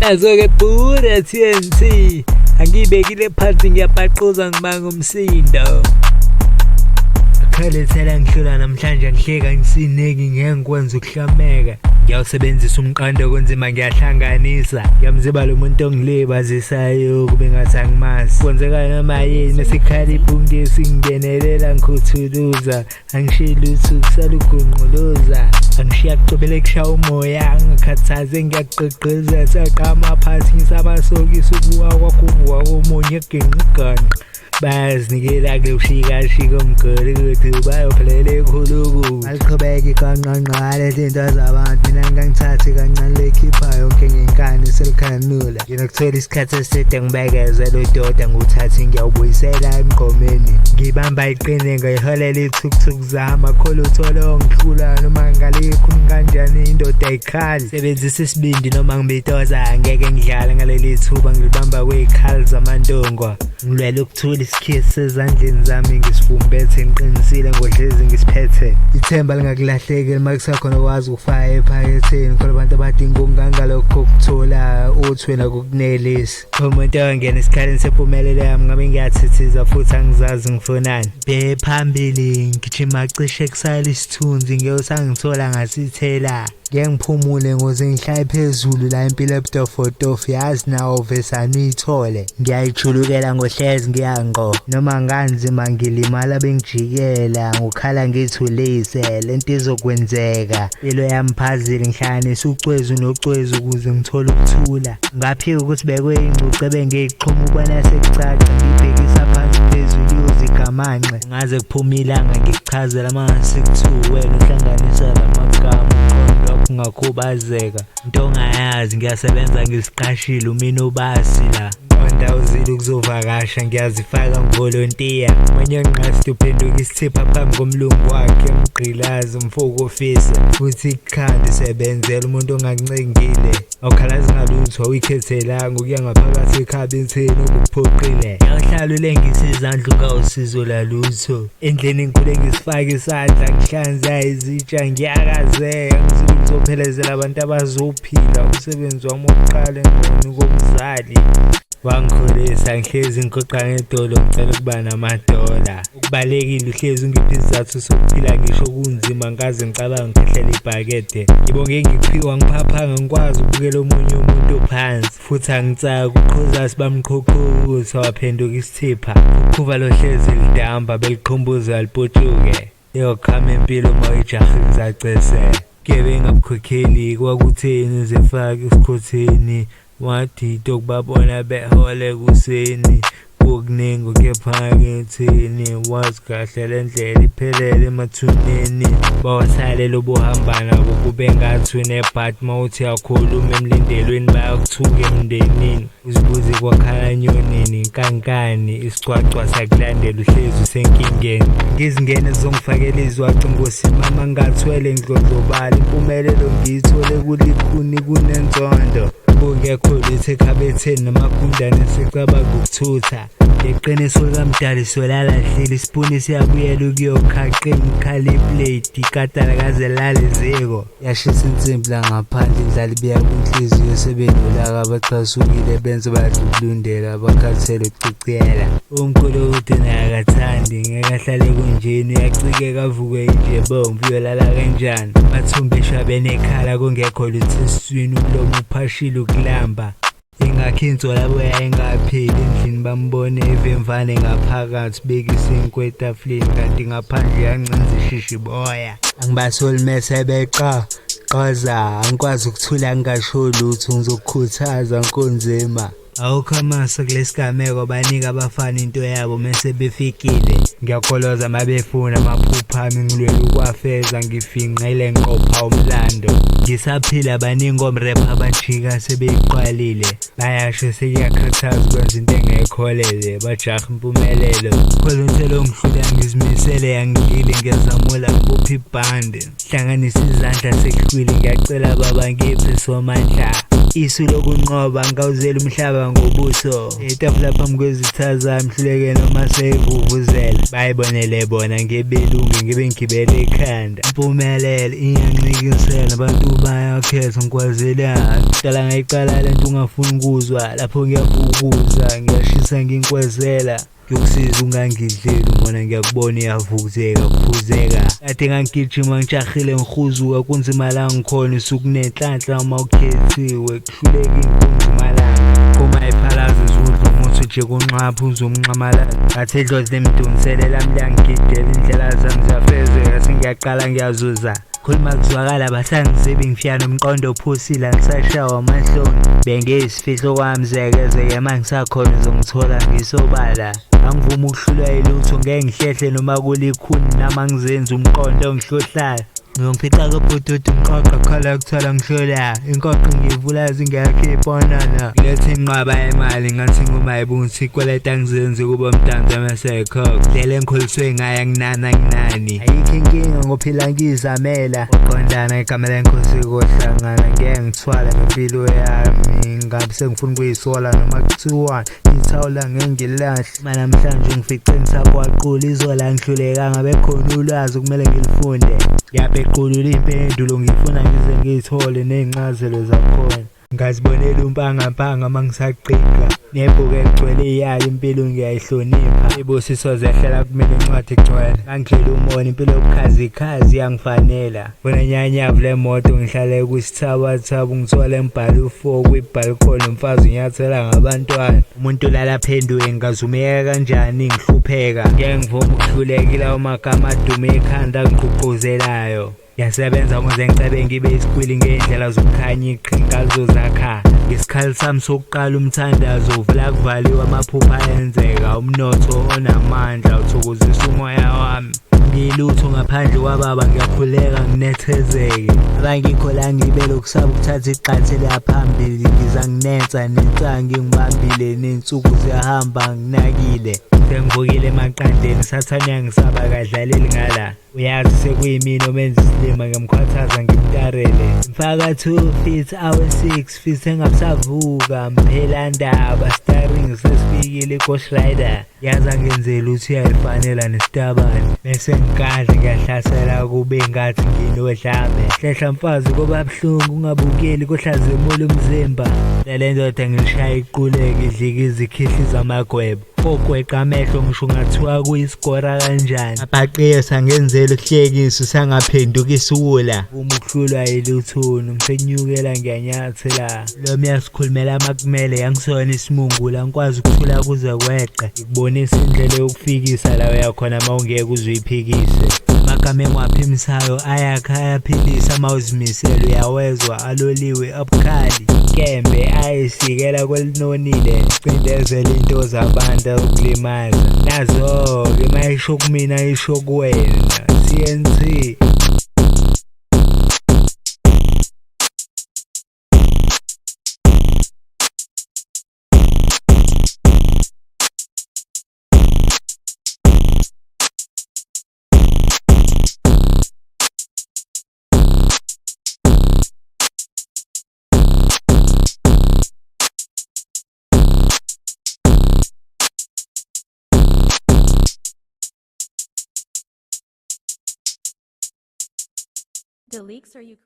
Nazo-ke bhura TNT. Angiyibekile phansi ngiyapaquza ngibanga umsindo. Akhalethela ngihlula namhlanje ngihleka ngisineki ngeke ngikwenza ukuhlameka. Ngiyawusebenzisa umqando kunzima ngiyahlanganisa. Ngiyamziba lo muntu ongilibazisayo kube ngathi angimazi. Kwenzeka noma yini mesikhala ibhungesi ngingenelela ngikhuthuluza. Angishiyi lutho kusala ugunquluza. Angishiya kucobele kushaya umoya angikhathaze ngiyagqigqiza saqama phansi ngisamasokisi ukuwa kwakho uvuka komunye ginqa iganqa. Bayazinikela ke ushikashika umgulukudu bayophelela ekhulukudu. Aliqhubeki kanqanqa lezinto zabantu mina ngangithathi kancane lekhipha yonke ngenkani selikhanula. Nginokuthola isikhathi eside ngibekezela udoda ngiwuthathe ngiyawubuyisela emgqomeni. Ngibamba iqine ngiyiholela ithukuthuku zami akho lutho olongihlula noma ngalikhuni kanjani indoda ayikhali. Sebenzisa isibindi noma ngibitoza ngeke ngidlale ngaleli thuba ngilibamba kwey'khali zamantungwa. Ngilwela ukuthula isikhisi sezandleni zami ngisifumbethe ngiqinisile ngohlezi ngisiphethe. Ithemba lingakulahleki uma kusakhona okwazi ukufaka ephaketheni khona abantu abadinga okungangalokho okuthola uthi wena kukunelisi. Umuntu ongena esikhaleni sempumelelo yami ngabe ngiyathithiza futhi angizazi ngifunani. Bhe phambili ngigijima cishe kusala isithunzi ngeke usangithola ngasithela. Ngeke ngiphumule ngoze ngihlaye phezulu la impilo ebutofotofo yazi nawo vesane uyithole. Ngiyayijulukela ngohlezi ngiya ngqo noma nganzima ngilimala bengijikela ngokhala ngithulise lento izokwenzeka. Impilo yami phazile ngihlanganisa ucwezu nocwezu ukuze ngithole ukuthula. Ngaphika ukuthi bekuyingcuce ebengiyixhuma ubona sekucaca ngibhekisa phansi phezulu iyozigamanxe. Ngaze kuphume ilanga ngikuchazela uma ngase kuthiwa wena uhlanganisa lamagama umqondo wakho ungakhubazeka. Into ongayazi ngiyasebenza ngisiqashile umina ubasi la. Qonda uzile ukuzovakasha ngiyazifaka ngivolontiya. Manye ngqasti uphenduka isithipha phambi komlungu wakhe emgqilazi umfuko ofisa. Futhi ikhanda sebenzela umuntu ongakuncengile. Awukhalazi ngalutho awuyikhethelanga ukuya ngaphakathi ekhabetheni obukuphoqile. Ngiyahlala ulengisa izandla ungawusizo lalutho. Endlini ngikhule ngisifaka isandla ngihlanza izitsha ngiyakazeka ngisuke ngizophelezela abantu abazophila umsebenzi wami wokuqala engqoni komzali. Wangikhulisa ngihlezi ngigoqa ngedolo ngicela ukuba namadola. Ukubalekile uhlezi ungipha isizathu sokuphila ngisho kunzima ngikaze ngicabanga ngikhahlela ibhakede. Ngibonge ngikuphiwa ngiphaphanga ngikwazi ukubukela omunye umuntu phansi futhi angitsaki uqhuzasi bamqhuqhuka ukuthi waphenduka isithipha. Ukhuva lohlezi lidamba beliqhumbuza liputshuke. Iyokhama impilo uma uyijahe ngisacese. Gebenga bukhokheli kwakutheni uzefake esikhotheni wadida ukubabona behola ekuseni kukuningi okuyephaketheni wazi kahle le ndlela iphelele emathuneni bawathalela ubuhamba nabo kube ngathi unebhadi uma uthi uyakhuluma emlindelweni bayakuthuka emndenini. Uzibuze kwakhala nyonini nkankani isicwacwa sakulandela uhlezi usenkingeni. Ngizingene zizongifakela izwaco ngosimama ngathwele ngidlondlobala impumelelo ngiyithole kulikhuni kunenzondo. Kungekho lutho ekhabetheni namagundane secabanga ukuthutha. Ngeqiniso likamdali solala dlile isipuni siyabuyela ukuyokha qini khala iplate ikatala kaze lale ziko. Yashisa insimbi la ngaphandle indlala ibiya kwinhliziyo sebenolaka abacasukile benze badlubulundela abakhathele ukuciciyela. Umkhulu uthi naye akathandi ngeke ahlale kunjeni uyacikeka avuke inje bomvu uyolala kanjani. Mathumbe eshabene ekhala kungekho lutho esiswini umlomo uphashile ukulamba. Ingakho insola boya engapheli endlini bambone evemvane ngaphakathi beka isinkwa etafuleni kanti ngaphandle uyancinza ishishi boya. Angibasoli mese beqa qoza angikwazi ukuthula ngingasho lutho ngizokukhuthaza nkonzima. Awukho amaso kulesigameko banika abafana into yabo mese befikile. Ngiyakoloza mabefuna amaphupho ami ngilwela ukuwafeza ngifinqele ngiqopha umlando. Ngisaphila baningi omrepha abajika sebeyiqalile. Bayasho sekuyakhathaza ukwenza into engekholele bajaha impumelelo. Khona umthelo ongihlula ngizimisele angidlile ngiyazamula ngibophe ibhande. Hlanganisa izandla sekuhlwile ngiyacela baba ngiphe somandla. Isu lokunqoba ngawuzela umhlaba Ngikhuluma ngobuso. Itafula phambi kwezitha zami hluleke noma seyivuvuzela. Bayibonele bona ngebelungu ngibe ngigibele ekhanda. Impumelelo iyancikisela abantu bayakhetha ngikwazelani. Dala ngayiqala lento ungafuni ukuzwa lapho ngiyavukuza ngiyashisa nginkwezela. Ngiyokusiza ungangidleli umona ngiyakubona iyavukuzeka kuphuzeka. Kade ngangigijima ngijahile ngihuzuka kunzima la ngikhona usukunenhlanhla uma ukhethiwe kuhluleka inkunzi malanga. Uma iphalaza izudla umuthi nje kunxapha uzomnxamalala. Ngathi idlozi limdonsele lami liyangigidela indlela zami ziyafezeka sengiyaqala ngiyazuza. Khuluma kuzwakala basangizibi ngifika nomqondo ophusile angisashawa amahloni. Bengiyisifihlo kwami zekezeke uma ngisakhona uzongithola ngisobala. Angivumi ukuhlulwa yilutho ngeke ngihlehle noma kulikhuni nami angizenzi umqondo ongihlohlayo. Ngiyongifica kobhududu ngiqoqa khala kuthola ngihlola inkoqo ngiyivula zingekho iponana ngilethe inqwaba yemali ngathi ngumayibunsi ikweleta angizenzi kuba umdanso mesekhokha ndlela engikhuliswe ngayo anginani anginani ayikho inkinga ngophila ngizamela uqondana igama lenkosi kohlangana ngeke ngithwale ngempilo yami ngabe sengifuna ukuyisola noma kuthiwani ithawula ngeke ngilahle uma namhlanje ngifice ngisakwaqula izola ngihlulekanga bekhona ulwazi kumele ngilifunde ngiyapequlula iy'mpendulo ngifuna ngize ngiyithole ney'ncazelo zakhona Ngazibonela umpangampanga uma ngisagqigqa nebhuku eligcwele iyala impilo ngiyayihlonipha ibusiso zehlela kumina incwadi igcwele ngangidlela umona impilo yobukhazikhazi iyangifanela funa nyanyavu le moto ngihlale kwisithabathaba ngithole ngibhale u-four kwibhalkhoni umfazi unyathela ngabantwana umuntu lala phenduke ngingazumeka kanjani ngihlupheka ngeke ngivume ukuhluleka ilawo magama adume ikhanda angigqugquzelayo Ngiyasebenza ukuze ngicebe ngibe isikwili ngey'ndlela zokukhanya iqhinga lizozakha. Ngesikhali sami sokuqala umthandazo uvula kuvaliwe amaphupho ayenzeka umnotho onamandla uthokozisa umoya wami. Ngiyilutho ngaphandle kwababa ngiyakhuleka nginethezeke. Abangikho la ngibe lokusaba ukuthatha igxathu eliyaphambili ngiza nginensa nensangu ingibambile ney'nsuku ziyahamba nginakile. Sengivukile emaqandeni sathane yangisaba akadlaleli ngala. Uyazi sekuyimina omenza isilima ngiyamkhwathaza ngimtarele. Mfaka 2 feet awe 6 feet engabusavuka mphela ndaba starring sesifikile Ghost Rider. Yazi angenzeli ukuthi uyayifanela nesitabane. Bese ngikadla ngiyahlasela kube ngathi nginodlame. Hlehla mfazi koba buhlungu ungabukeli kohlazimula umzimba. Le ndoda ngilishaya iquleke idlika izikhihli zamagwebo. Ogweqa amehlo ngisho ungathiwa kuyisigora kanjani. Abhaqiye sangenzela ukuhlekisa usangaphenduka isiwula. Uma ukuhlulwa yiluthuni ngisenyukela ngiyanyathela. Lo miyasikhulumela makumele yangisona isimungula ngikwazi ukuthula kuze kweqe. Ngikubonisa indlela yokufikisa la uyakhona uma ungeke uze uyiphikise. Amagama engiwaphimisayo ayakha ayaphilisa uma uzimisele uyawezwa aloliwe abukhali inkembe ayisikela kwelinonile cindezela into zabantu ukulimaza nazo-ke mayisho kumina isho kuwena TNT. The leaks are Ukraine.